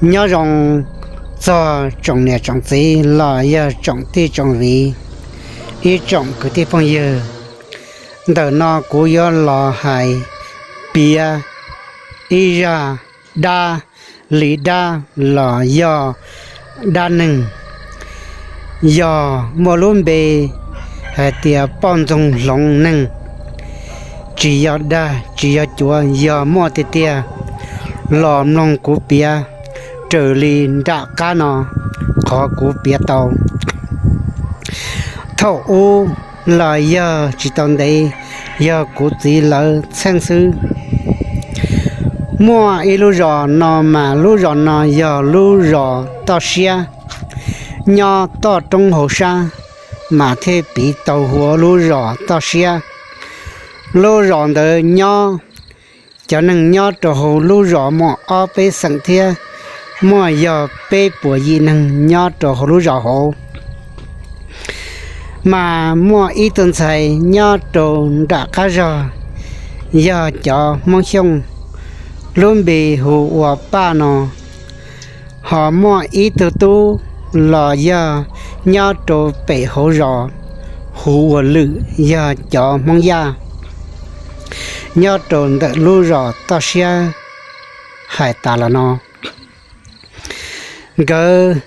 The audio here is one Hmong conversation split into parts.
Nyob zoo txog tsoom niam tsoom txiv los yog tsoom tij tsoom viv, ib tsoom kwv tij phooj ywg. Ntawm no kuv yuav los hais piav ib zaj dab li dab los yog dab neeg. Yog muaj lub npe hais tias poj ntxoog hloov neeg, tsis yog dag tsis yog cuav, yog muaj tiag tiag los mloog kuv piav raws li nram qab no qhov kuv piav tau. Thaum ub los yog tsis tau ntev, yog kuv txiv lawv txheej xwb. Muaj ib lub zos no mas lub zos no yog lub zos toj siab, nyob toj roob hauv sab, mas thiaj piv tau hu ua lub zos toj siab. Lub zos ntawd nyob, cov neeg nyob rau hauv lub zos muaj ob peb xeem thiab, muaj yog peb puas yim neeg nyob rau hauv lub zos hauv. Mas muaj ib tug ntxhais nyob rau nram qab zog, yog cov Hmoob Xyooj, lub npe hu ua Paj no. Ho muaj ib tug tub los yog nyob rau pem hauv zos, hu ua Lwm, yog cov Hmoob Yaj, nyob rau ntawm lub zos toj siab hais tas los no. Nkawd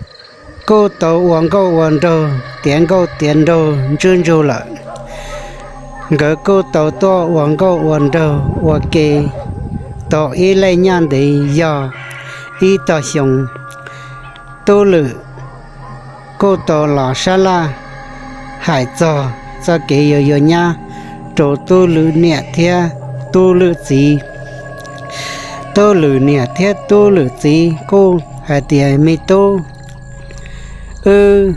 kuj tau ua nkauj ua nraug, tiav nkauj tiav nraug ntswb ntsug lawm. Nkawd kuj tau tuaj ua nkauj ua nraug ua ke tau ib lej nyaj ntev yog ib tog xyoo. Tub Lwm kuj tau los sab laj hais txog txoj kev yuav yuav nyab rau Tub Lwm niam thiab Tub Lwm txiv. Tub Lwm niam thiab Tub Lwm txiv kuj hais tias, Me tub, wb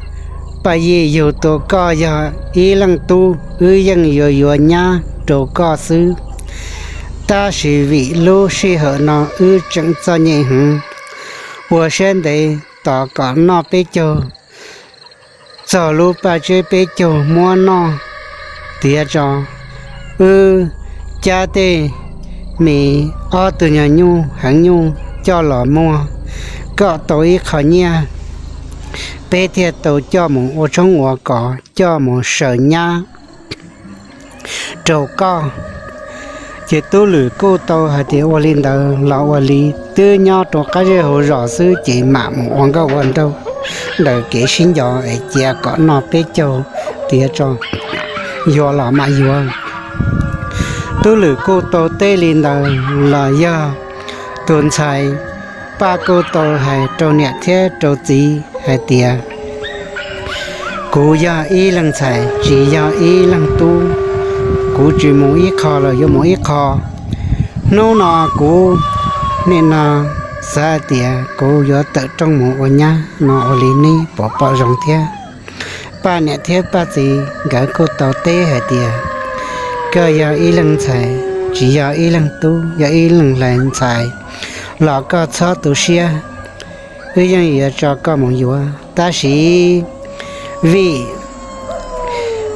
Paj Yij yug tau koj yog ib leej tub, wb yeej yuav yuav nyab rau koj xwb. Tab sis vim lub sij hawm no wb tseem txom nyem heev, ua siab ntev tos kom noj peb caug txog lub paj tseb peb caug muab noj tiav tso. Wb cab tej me ob tug nyuag nyuj heev nyuj coj los muag kom tau ib qho nyiaj, peb thiaj tau coj mus ua tshoob ua kos coj mus saws nyab rau koj. Ces Tub Lwm kuj tau hais tias, Ua li ntawd los ua li, twb nyob rau qab zej hauv zos xwb ces mam mus ua nkauj ua nraug ntawm kev sib nco es cia kom noj peb caug tiav tso, yuav los mam yuav. Tub Lwm kuj tau teb li ntawd los yog tus ntxhais Paj kuj tau hais rau niam thiab rau txiv hais tias, Kuv yog ib leeg ntxhais tsis yog ib leeg tub, kuv tsis mus ib qho los yuav mus ib qho. Hnub no kuv nim no xav hais tias kuv yuav tawm rooj mus ua nyab no, ua li neb puas pom zoo thiab? Paj niam thiab Paj txiv nkawd kuj tau teb hais tias, Koj yog ib leeg ntxhais tsis yog ib leeg tub, yog ib leeg ntxhais los koj txhob tu siab, wb yeej yuav tso koj mus yuav. Tab sis vim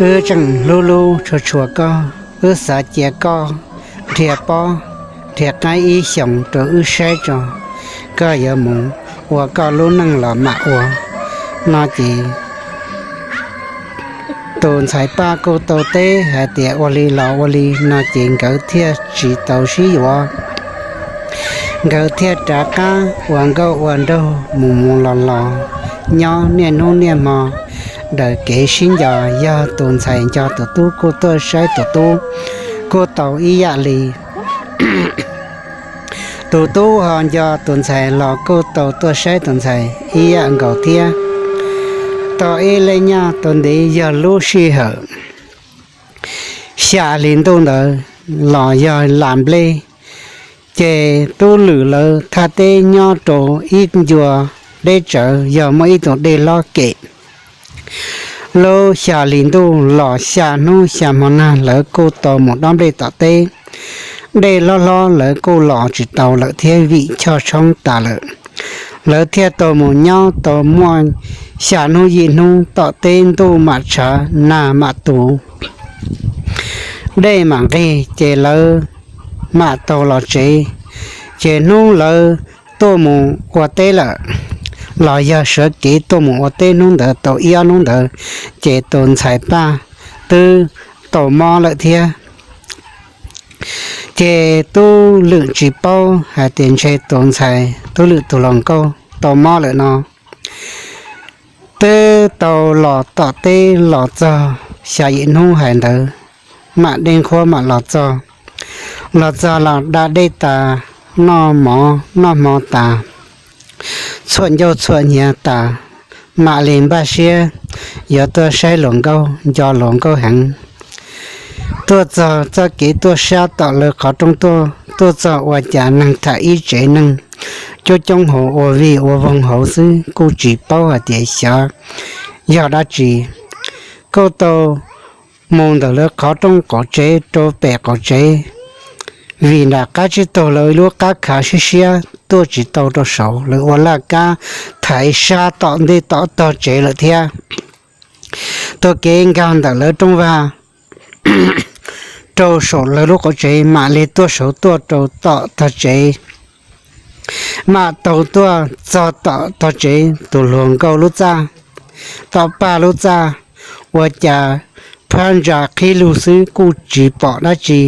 wb tseem hlub hlub tshua tshua koj, wb xav cia koj nrhiav pob nrhiav qaib ib xyoos rau wb saib tso, koj yuav mus ua koj lub neej los mam ua. No ces tus ntxhais Paj kuj tau teb hais tias, Ua li los ua li. No ces nkawd thiaj tsis tau sib yuav. Nkawd thiaj rov qab ua nkauj ua nraug mus mus los los, nyob niaj hnub niaj hmo ntawm kev sib nco. Yog tus ntxhais nco tus tub kuj tuaj saib tus tub, kuj tau ib yam li tus tub ho nco tus ntxhais los kuj tau tuaj saib tus ntxhais ib yam nkaus thiab. Tau ib lej nyaj tau ntev yog lub sij hawm xya hli ntuj ntawd los yog lam nplej, ces Tub Lwm lawv thaj teb nyob rau ib ncua deb tsawv, yog muaj ib tug dej hlob kem. Lub xya hli ntuj los xya hnub xya hmo nag lawv kuj tau mus dob nplej tom teb. Dej hlob hlob lawv kuj los tsis tau lawm thiab vim choj tshoob tas lawm. Lawv thiaj tau mus nyob tau muaj xya hnub yim hnub, tom teb ntuj mam tshav nag mam tu, dej mam nqig ces lawv mam tau los tsev. Ces hnub lawv tuaj mus ua teb lawm, los yog sawv kev tuaj mus ua teb hnub ntawd tau ib ob hnub ntawd, ces tus ntxhais Paj twb tau mob lawm thiab. Ces Tub Lwm tsis paub hais tias ntshe tus ntxhais Tub Lwm tus hluas nkauj tau mob lawm no. Twb tau los tom teb los txog xya yim hnub hais ntawd, mam dej nqhuab mam los txog. Los txog los da dej tas, noj mov noj hmo tas, txhuam ncauj txhuam hniav tas, mam li npaj siab yuav tuaj saib luag nkauj, nco luag nkauj heev. Tuaj txog txoj kev tuaj sab tom lawv qhov rooj tuaj, tuaj txog ua cas neeg tham ib tsev neeg coob coob hauv ua vij ua voog hauv xwb, kuj tsis paub hais tias xyov yog dab tsi. Kuj tau mus ntawm lawv qhov rooj qaum tsev rau pem qaum tsev, vim nram qab tsib taug lawv lub qab khav siab siab tuaj tsis tau rau saud, lawv ua laj kab thaiv sab tom ntej tom tog tsev lawm thiab. Tuaj kev nkag ntawm lawv rooj vag rau saum lawv lub qaum tsev, mam li tuaj saud tuaj rau tom tog tsev, mam taug tuaj txog tom tog tsev tus hluas nkauj lub txaj, tom Paj lub txaj, ua cas phab ntsa qhib lug xwb kuj tsis pom dab tsi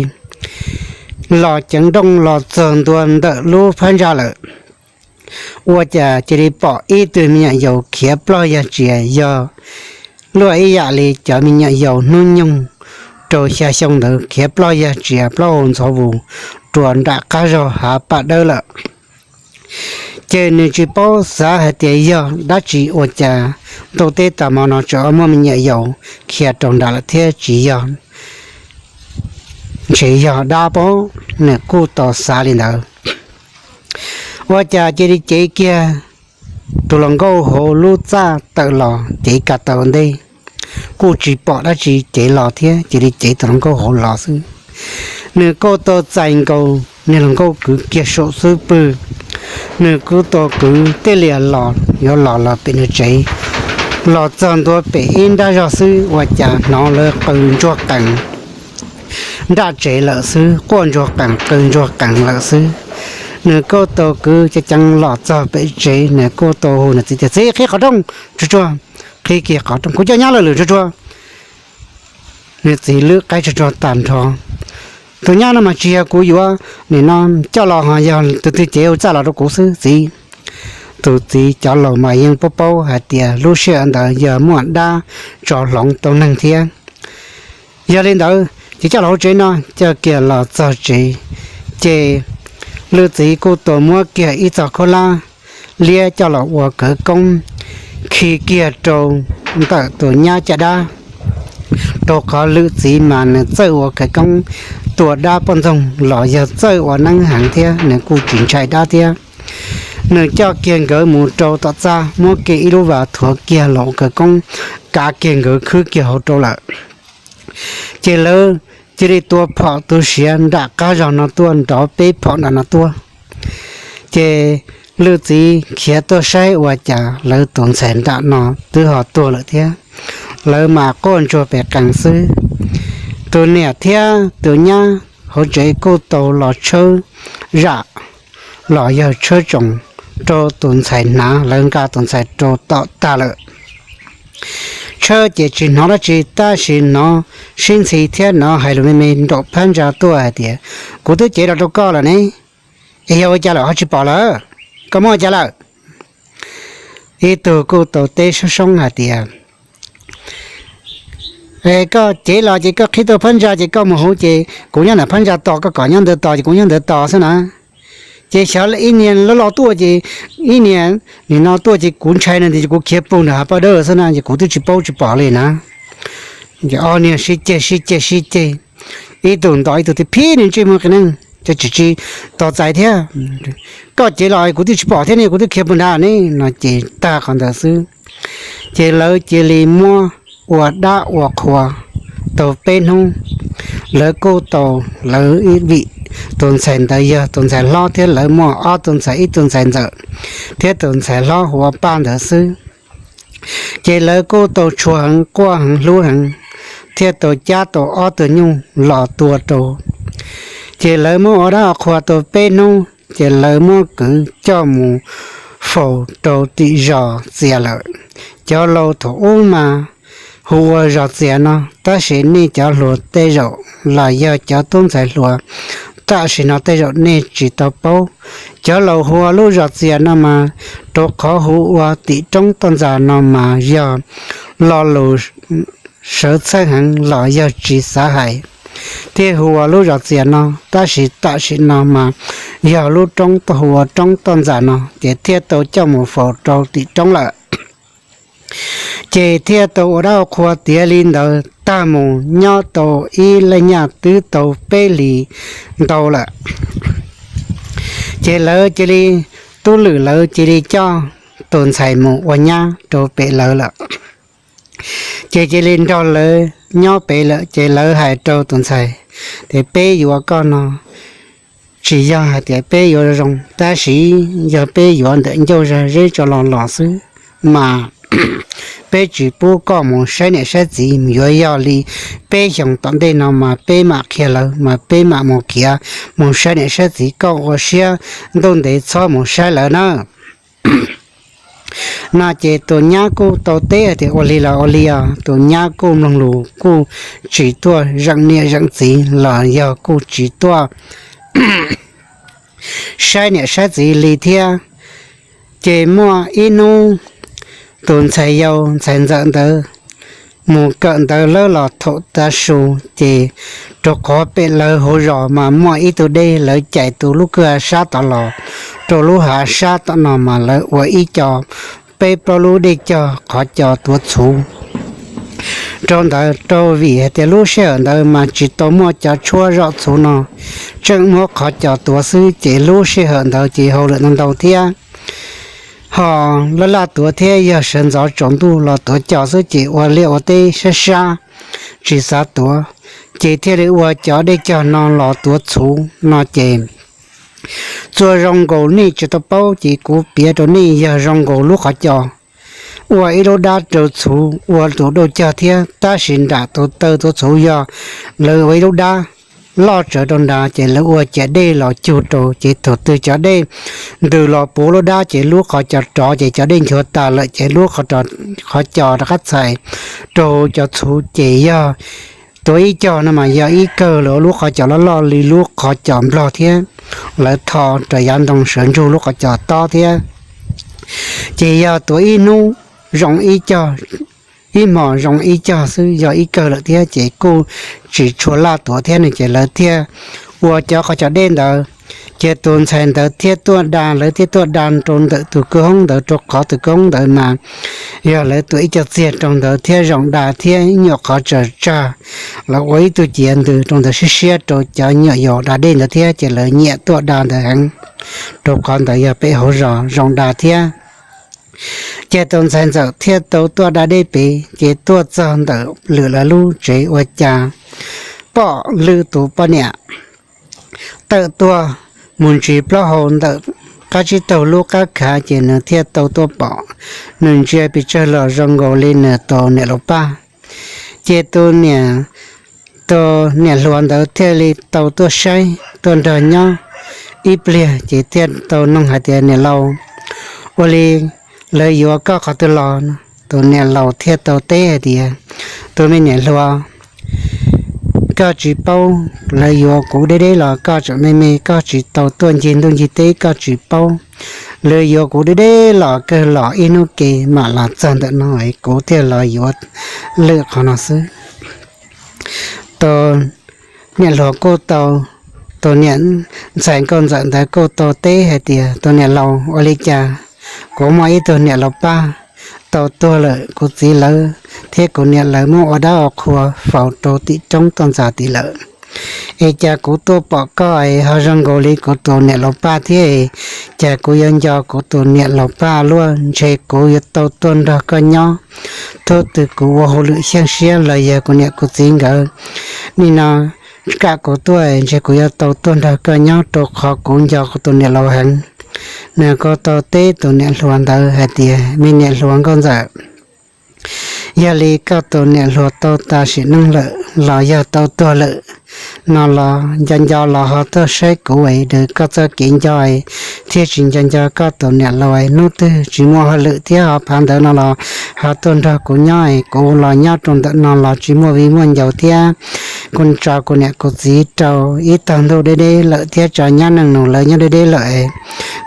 los ceev nrooj los txog ntua ntawm lub phab ntsa lawm. Ua cas cia li pom ib tug me nyuam yaus khiav ploj yag tsias, yog luaj ib yam li cov me nyuam yaus hnub nyoog rau xya xyoo ntawd khiav ploj yag tsias plaub hau ntxhov vus rau nram qab zog hav paj dawb lawm. Ces nws tsis paub xav hais tias yog dab tsi ua cas ntuj teb tag hmo no tseem muaj me nyuam yaus khiav rau nram lawm thiab, tsis yog, ntshe yog dab pob, nws kuj tau xav li ntawd. Ua cas cia li cev kiag tus hluas nkauj hauv lub txaj tawm los, cev kiag tau ntej, kuj tsis pom dab tsi, cev los thiab cia li cev tus hluas nkauj hauv los xwb. Nws kuj tau txais nkaus niag hluas nkauj kwv kiag saum xub pwg, nws kuj tau kwv tej lias los yuav los los pem nws tsev. Los txog ntua pem ib nrab zog xwb ua cas hnov lawv qw ntsuag qees nram tsev lawm xwb, quaj ntsuag qees qw ntsuag qees lawm xwb. Nws kuj tau kwv ceev ceev los txog pem tsev, nws kuj tau hu nws txiv tias, Txiv, qhib qhov rooj tsuag tsuag. Qhib kiag qhov rooj, Kuv coj nyab lawm lwm tsuag tsuag. Nws txiv lwb qaib tsuag tsuag tag nrho. Tus nyab no mas tsis yog kuv yuav, nim no coj los ho yog tus twg cev hauv txaj los rau kuv xwb txiv. Tus txiv cov laus mas yeej paub paub hais tias lub sij hawm ntawd yog muaj dab tso hloov tau neeg thiab. Yog li ntawd ces coj los hauv tsev no. Coj kiag los txog tsev, ces lwm txiv kuj tau muab kiag ib txoj khaub hlab liab coj los ua khawv koob khi kiag rau ntawm tus nyab caj dab, rau qhov lwm txiv mas nws txawj ua khawv koob tua dab poj ntxoog los yog txawj ua neeb heev thiab, nws kuj tsis ntshai dab thiab. Nws coj kiag nkawd mus rau tom txaj, muab kiag ib lub vas thuav kiag los ua khawv koob, kav kiag nkawd khwb kiag hauv rau lawm. Ces lawv cia li tua phom tu siav nram qab zog no tuaj, nrov peb phom nram no tuaj. Ces lwm txiv khiav tuaj saib ua cas lawv tus ntxhais nram no twb ho tuag lawm thiab. Lawv mas quaj ntsuag pem qees xwb. Tus niam thiab tus nyab hauv tsev kuj tau los tshawb zam los yog tshawb tsoos rau tus ntxhais hnav, lawv nqa tus ntxhais rau tom tag lawm. Tshawb ces tsis hnov dab tsi, tab sis hnov sib ntxhi thiab hnov hais lus me me nraum phab ntsa tuaj hais tias, Kuv twb cev los rau koj lawm ne, es yog ua cas lawm ho tsis pom lawm? Koj muab ua cas lawm? Ib tug kuj tau teb soob soob hais tias, Koj cev los ces koj qhib tau phab ntsa ces koj mus hauv ces kuv nyob ntawm phab ntsa tos, koj kom nyob ntawd tos ces kuv nyob ntawd tos xwb na. Ces xyov ib niag loj loj tuaj ces, ib niag nim no tuaj ces kuv ntshai no ces kuv khiav pug nram hav paj dawb xwb na, ces kuv twb tsis paub tsis pom li na. Ob niag sib ceg sib ceg sib ceg, ib tug nto ib tug tias, Phib niag ntsej muag qias neeg, tsis tsis tos txais thiab. Koj cev los kuv twb tsis pom thiab ne, kuv twb khiav pug nrad ne, no ces tag qhov ntawd xwb. Ces lawv cia li muab ua dab ua qhua tau peb hnub. Lawv kuj tau, lawv ib vim tus ntxhais ntawd yog tus ntxhais hlob thiab lawv muaj ob tug ntxhais, ib tug ntxhais ntxawm thiab tus ntxhais hlob hu ua Paj ntawd xwb. Ces lawv kuj tau tshua heev, quaj heev, hlub heev, thiaj tau cab tau ob tug nyuj los tua rau. Ces lawv muab ua dab ua qhua tau peb hnub, ces lawv muab kwv coj mus faus rau tim zos txias lawm. Cov laus thaum ub mas hu ua zos txias no, tab sis nej cov hluas tej zaum los yog cov tub ntxhais hluas tam sim no tej zaum nej tsis tau paub. Cov laus hu ua lub zos txias no mas rau qhov hu ua tim roob toj ntxas no mas yog lo lus sawv txheej heev los yog tsis xav hais thiaj hu ua lub zos txias no, tab sis tam sim no mas yog lub roob toj hu ua roob toj ntxas no ces thiaj tau coj mus faus rau tim roob lawm. Ces thiaj tau ua dab ua qhua tiav li ntawd tag mus nyob tau ib leej nyaj twb tau peb hlis ntau lawm. Ces lawv cia li, tub Lwm lawv cia li coj tus ntxhais mus ua nyab rau pem lawv lawm. Ces cia li nrog lawv nyob pem lawm, ces lawv hais rau tus ntxhais tias, peb yuav koj no tsis yog hais tias peb yuav zoo, tab sis yog peb yuav ntawm ncauj zog zeb tso los los xwb mas peb tsis pub koj mus saib niam saib txiv, yuav yog li peb xyoos tom ntej no mas peb mam qhia lawv, mas peb mam mus khiav mus saib niam saib txiv, koj ua siab ntuj ntev txhob mus saib lawv na. No ces tus nyab kuj tau teb hais tias, ua li los ua li os. Tus nyab kuj mloog lus, kuj tsis tuaj zeem niam zeem txiv los yog kuj tsis tuaj saib niam saib txiv li thiab. Ces muaj ib hnub tus ntxhais yau ntxhais ntxawm ntawd mus kawm ntawv lawb los thaum tav su, ces rau qhov pem lawv hauv zos mas muaj ib tug dej, lawv cais tus lub kwj ha sab tod los rau lub hav sab tom no mas lawv ua ib co peb plaub lub dej cog qhov co tuav txhuv rau ntawd, rau vim hais tias lub sij hawm ntawd mas tsis tau muaj cov tshuab zom txhuv no, tseem muab qhov co tuav xwb, ces lub sij hawm ntawd ces hauj lwm ntau ntau thiab, ho laj laj tuav thiab, yog sawv ntxov tsaus ntuj los tuav co xwb ces ua liaj ua teb sab sab tsis xav tuav, ces thiaj li ua cov dej cog no los tuav txhuv no ces txuas zoo nkaus nej tsis tau paub ces kuv piav rau nej yog zoo nkaus lub qhov co. Ua ib lub dab rau txhuv ua tus dej cog thiab, tab sis nram tus taw tuav txhuv yog lawv ua ib lub dab loj tsawv rau nrad, ces lawv ua ciav dej los cug rau, ces thaum twg cov dej ntws los puv lub dab ces lub qhov co rov, ces cov dej nchuav tas lawm ces lub qhov co rov qab txhais rau cov txhuv, ces yog tuav ib co no mas yog ib kawg lawm, lub qhov co loj loj li lub qhov co nplog thiab, lawv tho rau yav ntoo sawv ntsug lub qhov co tob thiab. Ces yog tuav ib hnub zoo ib co, ib hmos zoo ib co xwb yog ib kawg lawm thiab, ces kuj tsis tshua laj tuav thiab no ces lawv thiaj ua cov qhov co dej ntawd. Ces tus ntxhais ntawd thiaj tuaj da, lawv thiaj tuaj da rau ntawm tus kwj hoob ntawd, rau qhov tus kwj hoob ntawd mas yog lawv tuav ib co txiag rau ntawd thiab zoo da thiab, ib nyuam qhov tsaws tsag, lawv ua ib tug ciav ntws rau ntawd siab siab rau cov nyuam yaus da dej ntawd thiab, ces lawv nyiam tuaj da ntawd heev, rau qhov ntawd yog pem hauv zos zoo da thiab. Ces tus ntxhais ntxawm thiaj tau tuaj da dej pem, ces tuaj txog ntawm Lwm lawv lub tsev ua cas pom Lwm tus poj niam tawm tuaj mus ntsis plaub hau ntawm qab tsib taug lub qab khav, ces nws thiaj tau tuaj pom, nws ntsia pes tsawg los zoo nkaus li nws tus niam laus Paj. Ces tus niam, tus niam hluas ntawd thiaj li tau tuaj saib, tuaj nrog nyob ib pliag, ces thiaj tau noog hais tias, niam laus, ua li lawv yuav koj qhov twg los? Tus niam laus thiaj tau teb hais tias, tus me niam hluas, koj tsis paub, lawv yuav kuv deb deb los koj tseem me me, koj tsis tau tuaj ncig ntuj ncig teb, koj tsis paub. Lawv yuav kuv deb deb los kawg los ib hnub ke mam los txog ntawm no es kuv thiaj los yuav Lwm qhov no xwb. Tus niam hluas kuj tau, tus niam ntxhais nkauj ntxawm ntawd kuj tau teb hais tias, tus niam laus, ua li cas kuv muaj ib tug niam laus Paj tau tuag lawm, kuv txiv lawv thiab kuv niam lawv muab ua dab ua qhua faus rau tim roob toj ntxas tid lawm. Es cas kuv tuaj pom koj es ho zoo nkaus li kuv tus niam laus Paj thiab es, cas kuv yuav nco kuv tus niam laus Paj luaj? Ntshe kuv yuav tau tuaj nrog koj nyob, thaum twg kuv ua hauj lwm xyeej siab los yog kuv niam kuv txiv nkawd nim no kam kuv tuaj, ntshe kuv yuav tau tuaj nrog koj nyob rau qhov kuv nco kuv tus niam laus heev. Nws kuj tau teb tus niam hluas ntawd hais tias, me niam hluas nkauj ntxawm, Yog li koj tus niam hluas tau tas sim neej lawm los yog tau tuag lawm no los nco nco los ho tuaj saib kuv es, koj txoj kev nco thiaj tsis nco nco koj tus niam laus. Hnub twg tsis muaj hauj lwm thiab ho phav ntawd no los ho tuaj nrog kuv nyob es, kuv los nyob rau ntawm no los tsis muaj viv muaj ncaus thiab. Kuv tso kuv niam kuv txiv rau ib tog ntuj deb deb lawm thiab tso nyab neej nus lawv nyob deb deb lawm es,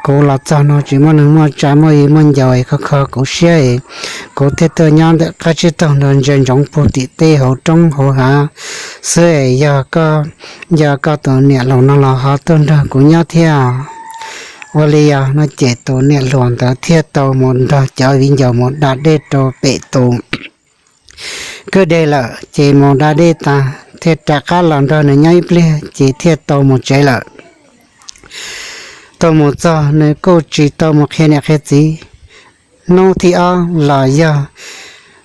kuv los txog no tsis muaj neeg muaj tsa muaj viv muaj ncaus es kho kho kuv siab es, kuv thiaj tuaj nyob ntawm qab tsib taug nrog ntsia ntsoov puag tim tej hauv roob hauv hav xwb es. Yog koj nco koj tus niam laus no los ho tuaj nrog kuv nyob thiab. Ua li yog no ces tus niam hluas ntawd thiaj tau mus nrog cov viv ncaus mus da dej rau pem tus kwj deg lawm ces mus da dej tas thiaj rov qab los nrog nws nyob ib pliag ces thiaj tau mus tsev lawm. Tau mus txog nws kuj tsis tau mus qhia niam qhia txiv. Hnub thib ob los yog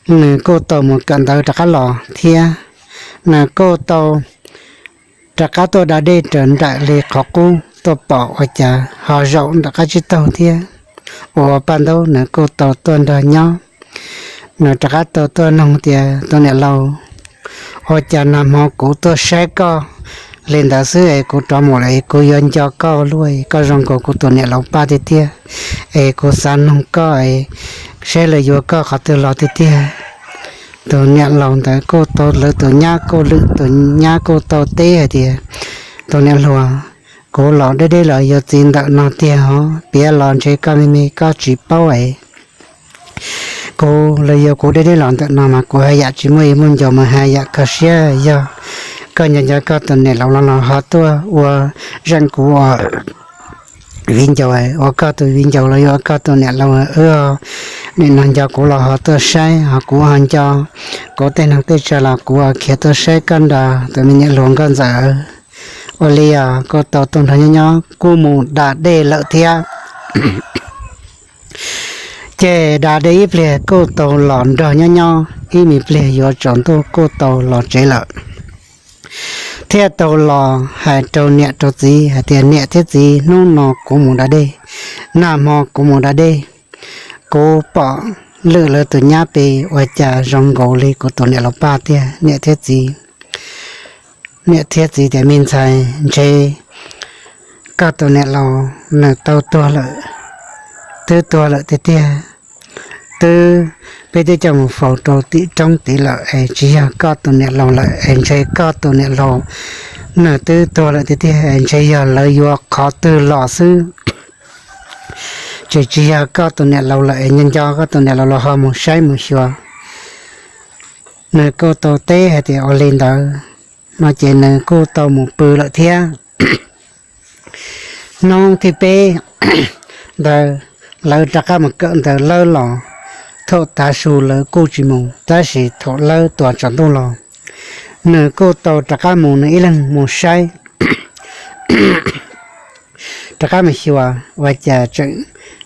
nws kuj tau mus kawm ntawv rov qab los thiab. Nws kuj tau rov qab tuaj da dej raws nraim li qhov qub tuaj pom ua cas ho zaum nram qab tsib taug thiab. Ua paj ntaub nws kuj tau tuaj nrog nyob. Nws rov qab tau tuaj nug tias, tus niam laus, ua cas nag hmo kuv tuaj saib koj li ntawd xwb es kuv rov mus lawm es kuv yuav nco koj luaj, koj zoo nkaus kuv tus niam laus Paj tiag tiag es kuv xav nug koj es saib lawv yuav koj qhov twg los tiag tiag. Tus niam laus ntawd kuj tau, lawv tus nyab kuj lwm, tus nyab kuj tau teb hais tias, tus niam hluas, kuv los deb deb los yuav txiv ntawm no tiag os, piav los ntshe koj me me koj tsis paub es. Kuv los yog kuv deb deb los ntawm no mas kuv hais yam tsis muaj viv muaj ncaus mas hais yam kho siab. Yog koj nco nco koj tus niam laus los ho tuaj ua zeem kuv ua viv ncaus, ua koj tus viv ncaus los yog ua koj tus niam laus wb, nim no nco kuv los ho tuaj saib, ho kuv ho nco kuv tej neeg tej tsav los kuv ho khiav tuaj saib koj nrog tus me niam hluas nkauj ntxawm. Ua li os kuj tau tuaj nrog nyob nyob kuj mus da dej lawm thiab. Ces da dej ib pliag kuj tau los nrog nyob nyob ib me pliag yuav tsaus ntuj kuj tau los tsev lawm. Thiaj tau los hais rau niam rau txiv hais tias, niam thiab txiv, hnub no kuv mus da dej, nag hmo kuv mus da dej, kuv pom lwm lawv tus nyab pem ua cas zoo nkaus li kuv tus niam laus Paj tiag niam thiab txiv. Niam thiab txiv tias, me ntxhais, ntshe koj tus niam laus nws tau tuag lawm, twb tuag lawm tiag tiag. Twb, peb twb coj mus faus rau tim roob tid lawm es tsis yog koj tus niam laus lawm es ntshe koj tus niam laus nws twb tuag lawm tiag tiag es ntshe yog lawv yuav qhov twg los xwb. Ces tsis yog koj tus niam laus lawm es nco nco koj tus niam laus los ho mus saib mus xyuas. Nws kuj tau teb hais tias ua li ntawd no ces nws kuj tau mus pw lawm thiab. Hnub thib peb ntawd lawv rov qab mus kawm ntawv lawb los, thaum tav su lawv kuj tsis mus tab sis thaum lawb tuaj tsaus ntuj los nws kuj tau rov qab mus, nws ib leeg mus saib, rov qab mus xyuas ua cas tseem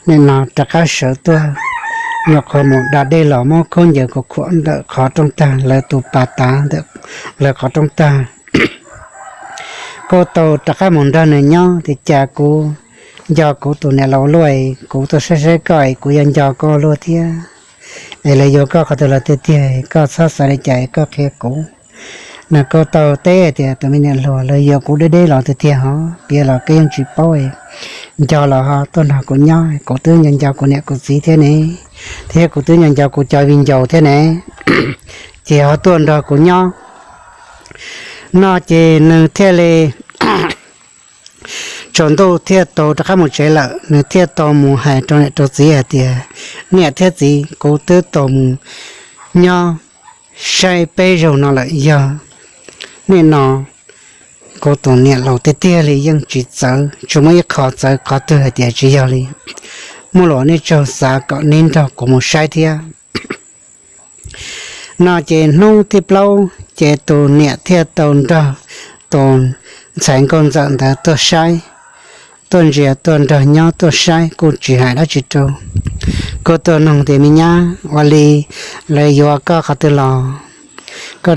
nim no rov qab sawv tuaj, nyuam qhuav mus da dej los muab khaub ncaws kuj khuam ntawm qhov rooj tag, lawv tus pas tav ntawm lawv qhov rooj tag. Kuj tau rov qab mus nrog nws nyob tias, cas kuv nco kuv tus niam laus luaj, kuv tuaj saib saib koj es kuv yuav nco koj luaj thiab. Es lawv yuav koj qhov twg los tiag tiag, koj txhob xav li cas koj qhia kuv. Nws kuj tau teb hais tias, tus me niam hluas, lawv yuav kuv deb deb los tiag tiag hos, piav los koj yeej tsis paub, nco los ho tuaj nrog kuv nyob, kuv twb nco nco kuv niam kuv txiv thiab ne, thiab kuv twb nco nco kuv cov viv ncaus thiab ne. Ces ho tuaj nrog kuv nyob no ces nws thiaj li tsaus ntuj thiaj tau rov qab mus tsev lawm, nws thiaj tau mus hais rau niam rau txiv hais tias, niam thiab txiv, kuv twb tau mus nyob saib peb zaug no lawm, yog nim no kuv tus niam laus tiag tiag li yeej tsis txawv, tsis muaj ib qho txawv qhov twg hais tias tsis yog li. Muaj lus nej tsaug, xav kom neb nrog kuv mus saib thiab. No ces hnub thib plaub ces tus niam thiaj tau nrog tus ntxhais nkauj ntxawm ntawd tuaj saib, tuaj ntsia tuaj nrog nyob tuaj saib kuj tsis hais dab tsi rau. Kuj tuaj nug tias, me nyab, ua li lawv yuav koj qhov twg los? Koj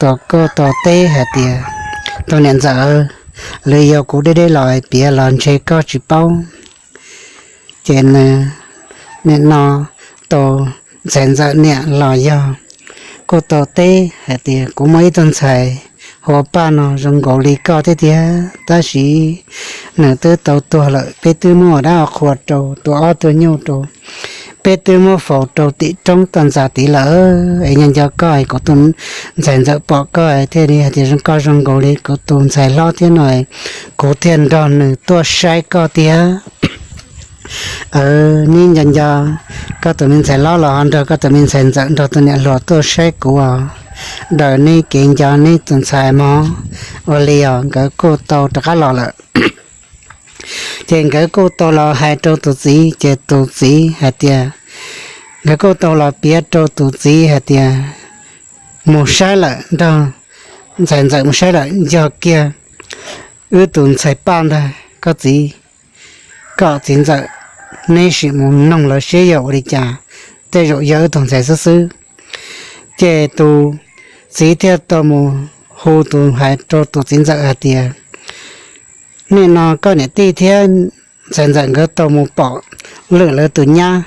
tus koj tau teb hais tias, tus niam ntxawm, lawv yuav kuv deb deb los, piav los ntshe koj tsis paub. Ces nws nim no tau ntxhais ntxawm niam los yog kuj tau teb hais tias, kuv muaj ib tug ntxhais hu ua Paj no zoo nkaus li koj thiab tiag, tab sis nws twb tau tuag lawm, peb twb muab ua dab ua qhua rau, tua ob tug nyuj rau, peb twb muab faus rau tim roob toj ntxas tid lawm. Es nyob nco koj es kuv tus ntxhais ntxawm pom koj thiaj li hais tias, koj zoo nkaus li kuv tus ntxhais hlob thiab no, kuv thiaj nrog nws tuaj saib koj tiag. Neb nco nco, koj tus me ntxhais hlob los ho nrog koj tus me ntxhais ntxawm nrog tus niam hluas tuaj saib kuv os. Daws neb kev nco neb tus ntxhais mog. Ua li os, nkawd kuj tau rov qab los lawm. Ces nkawd kuj tau los hais rau tus txiv, ces tus txiv hais tias, nkawd kuj tau los piav rau tus txiv hais tias, mus saib lawm, nrog ntxhais ntxawm mus saib lawm, yog kiag wb tus ntxhais Paj ntag koj txiv, koj txiv ntxawm, neb sim mus noog lawv seb yog ua li cas, tej zaum yog wb tus ntxhais xwb xwb. Ces tus txiv thiaj tau mus hu tus, hais rau tus txiv ntxawm hais tias, nim no koj niam tij thiab ntxhais ntxawm nkawd tau mus pom lwm lawv tus nyab,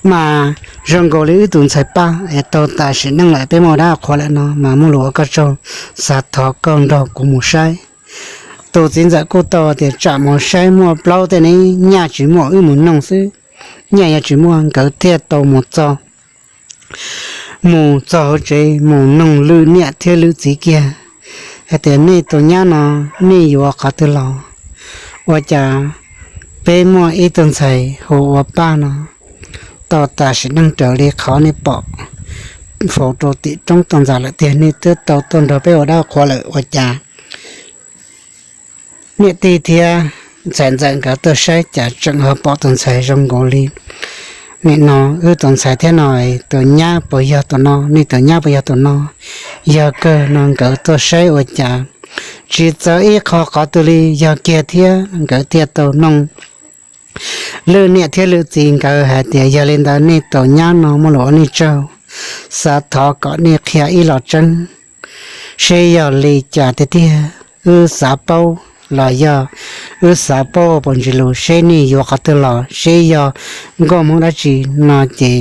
mas zoo nkaus li wb tus ntxhais Paj es tau tas sim neej lawm, peb muaj dab qhua lawm no mas muaj lus ua koj tsaug, xav thov koj nrog kuv mus saib. Tus txiv ntxawm kuj tau tias, tsam mus saib muaj plaub tej ne, nyaj tsis muaj wb mus noog xwb, nyaj yog tsis muaj. Nkawd thiaj tau mus txog mus txog hauv tsev mus noog lwm niam thiab lwm txiv kiag hais tias, nej tus nyab no nej yuav qhov twg los? Ua cas peb muaj ib tug ntxhais hu ua Paj no tau tas sim neej raws li qhov nej pom faus rau tim roob toj ntxas lawm tiag, nej twb tau tuaj nrog peb ua dab qhua lawm, ua cas niam tij thiab ntxhais ntxawm nkawd tuaj saib cas tseem ho pom tus ntxhais zoo nkaus li nim no wb tus ntxhais thiab no, tus nyab puas yog tus no, nej tus nyab puas yog tus no? Yog kawg no, nkawd tuaj saib ua cas tsis txawv ib qho qhov twg li, yog kiag thiab. Nkawd thiaj tau noog lwm niam thiab lwm txiv nkawd hais tias, yog li ntawd nej tus nyab no muaj lus ua nej tsaug, xav thov kom nej qhia ib los tseeb seb yog li cas tiag tiag, wb xav paub los yog wb xav paub puas ntsis lus seb nej yuav qhov twg los, seb yog nkauj Hmoob dab tsi no ces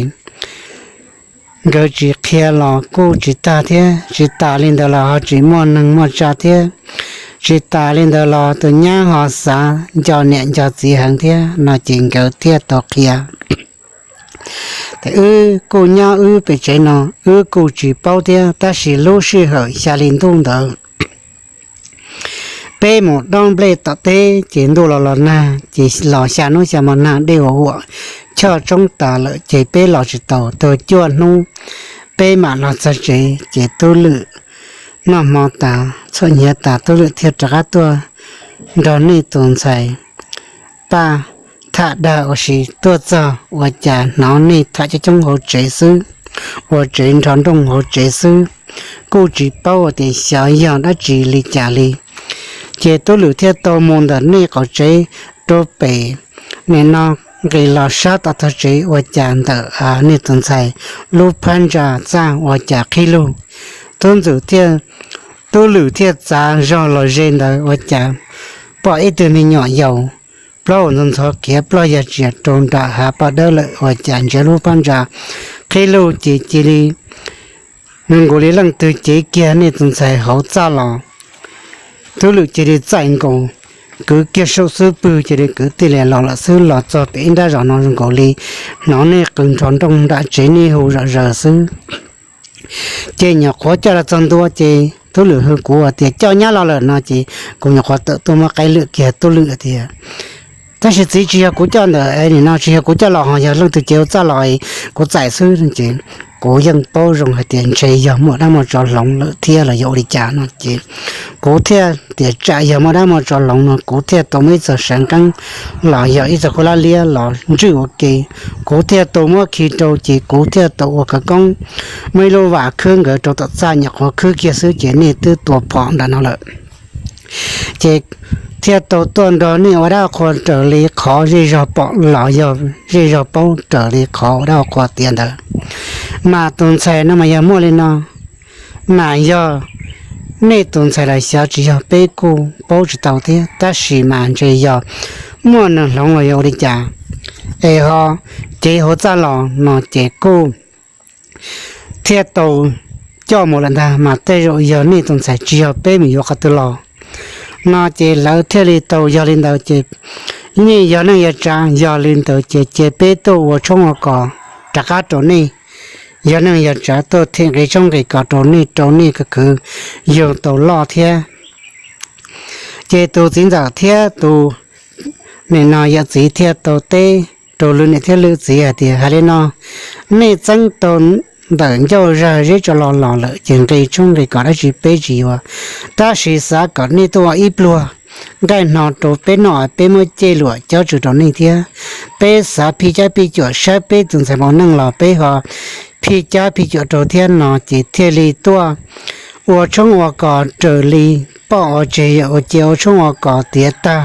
nkawd tsis qhia los kuj tsis tag thiab, tsis tas li ntawd los ho tsis muaj neeg muaj tsav thiab, tsis tas li ntawd los tus nyab ho xav nco niam nco txiv heev thiab no ces nkawd thiaj tau qhia tias, wb kuj nyob wb pem tsev no, wb kuj tsis paub thiab, tab sis lub sij hawm xya li ntuj ntawd peb mus dob nplej tom teb ces ntuj los los nag, ces los xya hnub xya hmo nag dej huam huam choj tsoob tas lawm ces peb los tsis taus, tau cuaj hnub peb mam los txog tsev. Ces Tub Lwm noj hmo tas txhuam hniav tas, Tub Lwm thiaj rov qab tuaj nrog nej tus ntxhais Paj tham dag ua si, tuaj txog ua cas hnov nej tham coob coob hauv tsev xwb, ua tsev nrho nrooj hauv tsev xwb, kuj tsis paub tias xyov yog dab tsi li cas li. Ces Tub Lwm thiaj tau mus ntawm nej qaum tsev rau pem, nim no nqis los sab tom tog tsev ua cas ntawm nej tus ntxhais lub phab ntsa txaj ua cas qhib lug. Tub Ntxwm thiaj, Tub Lwm thiaj txav zog los ze ntawd ua cas pom ib tug me nyuam yaus plaub hau ntxhov ntxhov khiav ploj yag tsias rau nram hav paj dawb lawm ua cas ntsia lub phab ntsa qhib lug ces cia li zoo nkaus li leej twg cev kiag nej tus ntxhais hauv txaj los. Tub Lwm cia li txaij nkaus, kwv kiag saum xub pwg cia li kwv tij li los lawm xwb, los txog pem ib nrab zos no zoo nkaus li hnov nej qw nrho nrooj nram tsev nej hu zom zaws xwb. Ces nyuam qhuav coj los txog ntua ces Tub Lwm hu kuv tias coj nyab los lawm no ces kuv nyuam qhuav tawm tuaj muab qaib lwm kiag Tub Lwm tias, tab sis txiv, tsis yog kuv coj ntawm nim no, tsis yog kuv coj los ho yog leej twg cev hauv txaj los, kuv txais xwb ces kuv yeej paub zoo hais tias ntshe yog muaj dab muaj tsov hloov lawm thiab los yog ua li cas no ces kuv thiaj tias tsam yog muaj dab muaj tsov hloov no kuv thiaj tau muab ib txog sav nqeeb los yog ib txog khaub hlab liab los ntswj ua ke, kuv thiaj tau muab khi rau ces kuv thiaj tau ua khawv koob muaj ib lub vas khwb nkawd rau tom txaj, nyuam qhuav khwb kiag xwb ces nej twb tua phom nram no lawm. Ces thiaj tau tuaj nrog nej ua dab ua qhua raws li qhov zej zog pom los yog zej zog paub raws li qhov ua dab ua qhua tiav ntawd. Mas tus ntxhais no mas yog muaj li no, mas yog nej tus ntxhais los xyov tsis yog peb kuj paub tsis tau thiab, tab sis mas ntshe yog muaj neeg hloov los yog ua li cas es ho kev hauv txaj los no ces kuj thiaj tau coj mus lawm ntag, mas tej zaum yog nej tus ntxhais tsis yog peb mus yuav qhov twg los no ces lawv thiaj li tau yog li ntawd ces nej yog neej yog tsav, yog li ntawd ces cia peb tuaj ua tshoob ua kos rov qab rau nej. Yog neej yog tsav tuaj them nqi tshoob nqi kos rau nej, rau nej khwv khwv yug tau loj thiab. Ces tus txiv ntxawm thiab tus nim no yawm txiv thiaj tau teb rau lwm niam thiab lwm txiv hais tias, hais li no, nej txeeb tau ntawm ncauj zaj zeb tso los los lawm ces nqi tshoob nqi kos dab tsi peb tsis yuav, tab sis xav kom nej tuaj ua ib pluag nqaij hno rau peb noj, peb muab cej luam cob tsw rau nej thiab. Peb xav phij cab phij cuam saib peb tus ntxhais mus neej los peb ho phij cab phij cuam rau thiab no ces thiaj li tuaj ua tshoob ua kos raws li poj ua tseg yawm ua cia ua tshoob ua kos tiav tag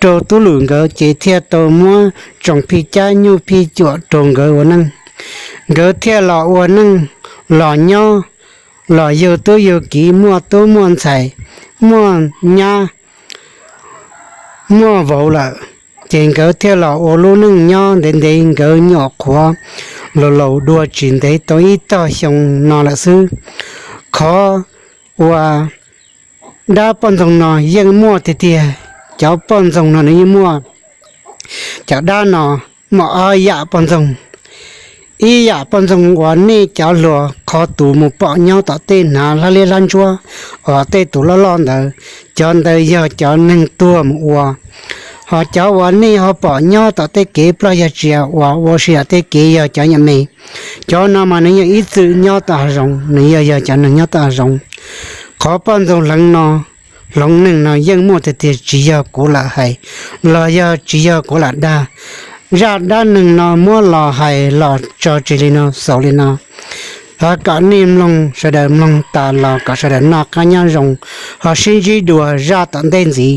rau tub lwm nkawd ces thiaj tau muab tsoos phij cab nyuj phij cuam rau nkawd ua neej. Nkawd thiaj los ua neej los nyob, los yug tub yug kiv, muaj tub muaj ntxhais, muaj nyab muaj vauv lawm, ces nkawd thiaj los ua lub neej nyob ntev ntev, nkawd nyuam qhuav laus laus dua tsis ntev tau ib tog xyoo no lawm xwb. Qhov uas dab poj ntxoog no yeej muaj tiag tiag, cov poj ntxoog no nws yeej muaj. Cov dab no muaj ob yam poj ntxoog. Ib yam poj ntxoog uas nej cov hluas qhov tus mus pom nyob tom tej hnav hlab liab hlab ntsuab, uas tej tus loj loj ntawd, cov ntawd yog cov neeg tuag mus ua. Ho cov uas nej ho pom nyob tom tej kev ploj yog tsia uas ua si tom tej kev yog cov nyuam me. Cov no mas nws yog ib txwm nyob tom hav zoov, nws yog yog cov neeg nyob tom hav zoov. Qhov poj ntxoog hloov no, hloov neeg no yeej muaj tiag tiag, tsis yog kuv lam hais los yog tsis yog kuv lam dag. Zaj dab neeg no muab los hais los tso tseg li no, xaus li no. Ho kom nej mloog, sawv daws mloog tas los kom sawv daws noj qab nyob zoo, ho sib ntsib dua zaj tom ntej ntxiv.